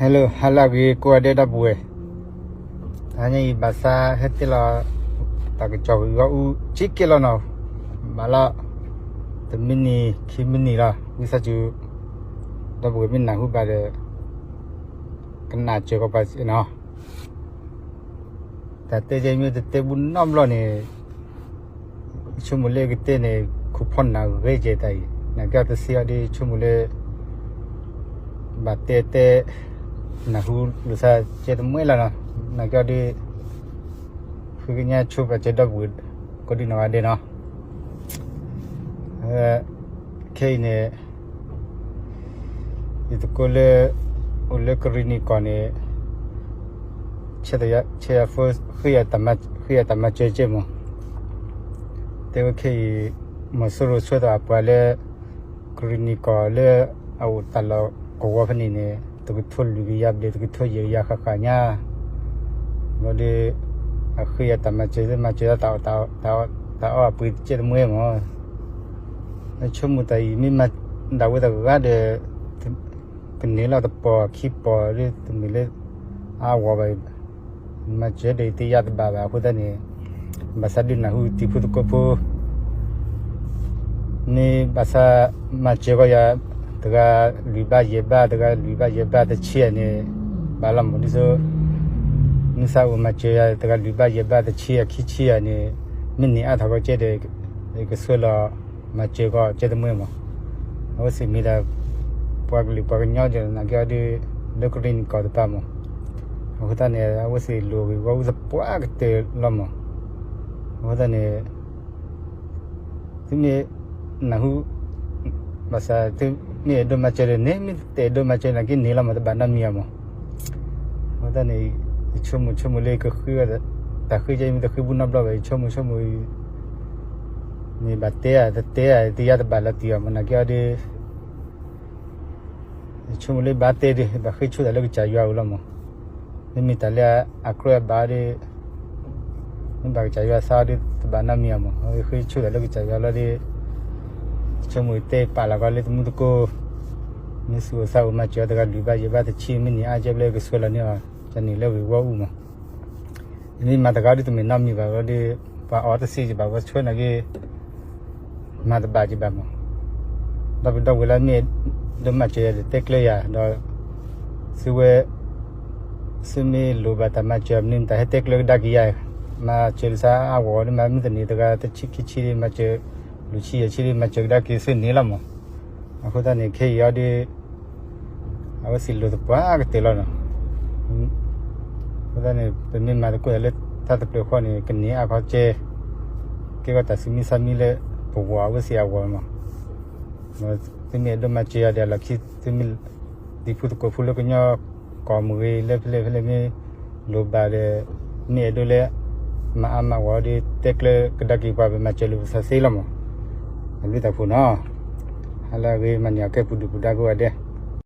Hello, ဟါလၢအဂ့ၤကိးဂၤဒဲးဒီပုၢ်ဝဲၢ်, တဟါညါအံၤဘၣ်ဆၣ်ဟဲတဲလီၤ တၢ်ကစီၣ်ဂ့ၢ်ဝီအူက့ကဲလီၤနီၤ, ဘၣ်လီၤ တမံးနံးခံမံးနံးလီၤ ဝံသးစူၤ ဒီပုၢ်ဝဲၢ်မ့ၢ်နၢ်ဟူဘၣ်ဒီး ကနၣ်စၢၤကီးပှၤနီၤ. တၢ်တဲကဲမ့ၢ်တတဲဘူးနီတဘျီန့ၣ် ဆိကမိၣ်လၢကတဲန့ၣ် ခိၣ်ဖီနၢ်ဂ့ၤကဲတၢ်အံၤ နာ်က့တသ့အီၤဒီး ဆိကမိၣ်လၢ ဘၣ်တဲတဲ နၢ်ဟူလိာ်သးကဲတမှဲလီၤနီၤ, နာ်က့ဒီး ဃ့ကညးဆိပာ်စၢၤဒီပုၢ်ဝဲၢ် ကိးဒံနီၢ်ဂၤဒဲးနီၤ. ခဲအံၤန့ၣ် ယသကိးလၢ အိၣ်လၢကရံၣ်နံၣ်ကီၢ်န့ၣ် ဆဲးယၤဖိ ဃ့ယၤတၢ်မၤစၢၤကဲမး, တဲဝဲခဲအံၤ မီၤစိရိၤဆှၢထီၣ်အပှၤလၢ ကရံၣ်နံၣ်ကီၢ်လၢအအိၣ်တၢ်လီၢ်ကဝီၤဖဲန့ၣ်န့ၣ် တကထိလွံၢ်ကယၤဘျဲၣ် တကထိယဲၢ်ကယၤဃၣ်ဃၣ်ညါ, ဘျီဒီး အဃ့ယၤတၢ်မၤစၢၤ မၤစၢၤတၢ်အီၣ် တၢ်အီၣ်အပှ့ၤကဲတမှဲမး, ဆိကမိၣ်တၢ်အံၤ မ့ၢ်မၤဒၣ်ဝဲတဂၤဒီး ကန့ၢ်လီၤတပီၢ်ခံပီၢ်ဒီး တမ့ၢ်လၢအါဂီၢ်ဘၣ်, မၤစၢၤဒီးတယါတဘၣ်ဘၣ်အဃိသတးန့ၣ် ဘၣ်ဆၣ်ဒုးနၢ်ဟူတံၤဖိသကိးဖိ မ့ၢ်ဘၣ်ဆၣ်မၤစၢၤကီးယၤ တဂၤလွံၢ်ဘးယဲၢ်ဘး တဂၤလွံၢ်ဘးယဲၢ်ဘးတဆံယၤန့ၣ် ဘၣ်လီၤမးဒ်သိး မ့ၢ်သးအိၣ်မၤစၢၤယၤ တဂၤလွံၢ်ဘးယဲၢ်ဘးတဆံယၤခံဆံယၤန့ၣ် မ့ၢ်န့ၢ်အါထီၣ်ကီးကဲဒီး ကဆှၢလီၤမၤစၢၤကီးကဲတမှဲမး, အဝဲသ့ၣ်မ့ၢ်ဒၣ် ပှၤကလုာ်ပှၤကညီဒ်နာ်က့ဒီး လၢကရံၣ်နံၣ်ကီၢ်တပၤမး, အဃိသတးန့ၣ် အဝဲသ့ၣ်လိၣ်ဂ့ၢ်ဝီအူသပှၢ်ကတၢၢ်လီၤမး, အဃိသတးန့ၣ် သုမ့ၢ်နၢ်ဟူ ဘၣ်ဆၣ်သုမ့ၢ်အဲၣ်ဒိးမၤစၢၤဒီးန့ၣ် မ့ၢ်တအဲၣ်ဒိးမၤစၢၤနာ်က့န့ၣ်လီၤမး တဘၣ်နီတမံၤအမး, အဃိသတးန့ၣ် ယဆိကမိၣ်ဆိကမိၣ်လၢကဃ့ တၢ်ဃ့ကဲအံၤမ့ၢ်တဃ့ဘူးနီတဘျီဘၣ် ယဆိကမိၣ်ဆိကမိၣ် မ့ၢ်ဘၣ်တဲဧါ တတဲဧါ တယါတဘၣ်လီၤတံၢ်အီၤမး နာ်က့အီၤဒီး ယဆိကမိၣ်လၢဘၣ်တဲဒီး ဘၣ်ဃ့ဆိတၢ်လၢကစၢ်ယွၤအအိၣ်လီၤမး, မ့မ့ၢ်တၢ်လၢအကြၢးအဘၣ်ဒီး မ့ၢ်ဘၣ်ကစၢ်ယွၤသးဒီး တဘၣ်နီတမံၤအမး, ဃ့ဆိတၢ်လၢကစၢ်ယွၤလီၤဒီး ယဆိကမိၣ်တဲပာ်လီၤကီးလၢတမူတကိး မ့ၢ်သူၣ်အိၣ်သးအိၣ်မၤစၢၤတဂၤလွံၢ်ဘးယဲၢ်ဘးတဆံမ့ၢ်န့ၢ်အါကဲဘျဲကဆှၢလီၤန့ၢ်အီၤ ကန့ၢ်လၢဂ့ၢ်ဝီအူမး, မ့ၢ်မၤတဂၤဒီးတမ့ၢ်နီတမံၤဘၣ်လီၤဒီး ပှၤအီၤတသ့ကဘၣ် ပှၤဆှၢနာ်က့ မၤတဘၣ်ကဘၣ်မး, ဒီပုၢ်ဒီဝဲၢ်လၢမ့ၢ်ဒိးမၤစၢၤယၤဒီးတဲကျၢၤယၤ ဒီး သုဝဲ သုမ့ၢ်လိၣ်ဘၣ်တၢ်မၤစၢၤမနုၤ တၢ်ဟဲတဲကျၢၤကဒါက့ၤယၤ, မၤစၢၤလၢသးအါဂီၢ်ဒီး မၤမုၢ်တနံၤတဂၤတဆံခံဆံဒီး မၤစၢၤ လွံၢ်ဆံယဲၢ်ဆံဒီး မၤစၢၤကဒါက့ၤသုန့ၣ်လီၤမး, အဃိသတးန့ၣ် ခဲအံၤအီၤဒီး အဝဲသ့ၣ်လိၣ်သပှၢ်ကတၢၢ်လီၤနီၤ, အဃိသတးန့ၣ် ပမ့ၢ်မၤသကိးတၢ်လၢတၢ်တဖျၢၣ်ဃီန့ၣ် ကန့ၢ်အါခီကဲ ကဲကီးတၢ်သူၣ်မံသးမံလၢပဂီၢ်အဝဲသ့ၣ်အဂီၢ်မး, သုမ့ၢ်အဲၣ်ဒိးမၤစၢၤယၤဒီးအလီၢ်ခံ သုမ့ၢ် တံၤဖိသကိးဖိလၢကညီကီၢ်မ့ၢ်ဂ့ၤ လၢဖဲလဲၣ်ဖဲလဲၣ်မ့ၢ်လိၣ်ဘၣ်ဒီး မ့ၢ်အဲၣ်ဒိးလၢ မၤအါမၤဂီၢ်ဒီး တဲကျၢၤကဒါက့ၤပှၤ ပမၤစၢၤလိာ်ပသးသ့လီၤမး, အဘျုးတၢ်ဖှိၣ်နီၤ, ဟါလၢအဂ့ၤ မၤန့ၢ်အကဲပူၤဒုၣ်ပူၤဒါကိးဂၤဒဲး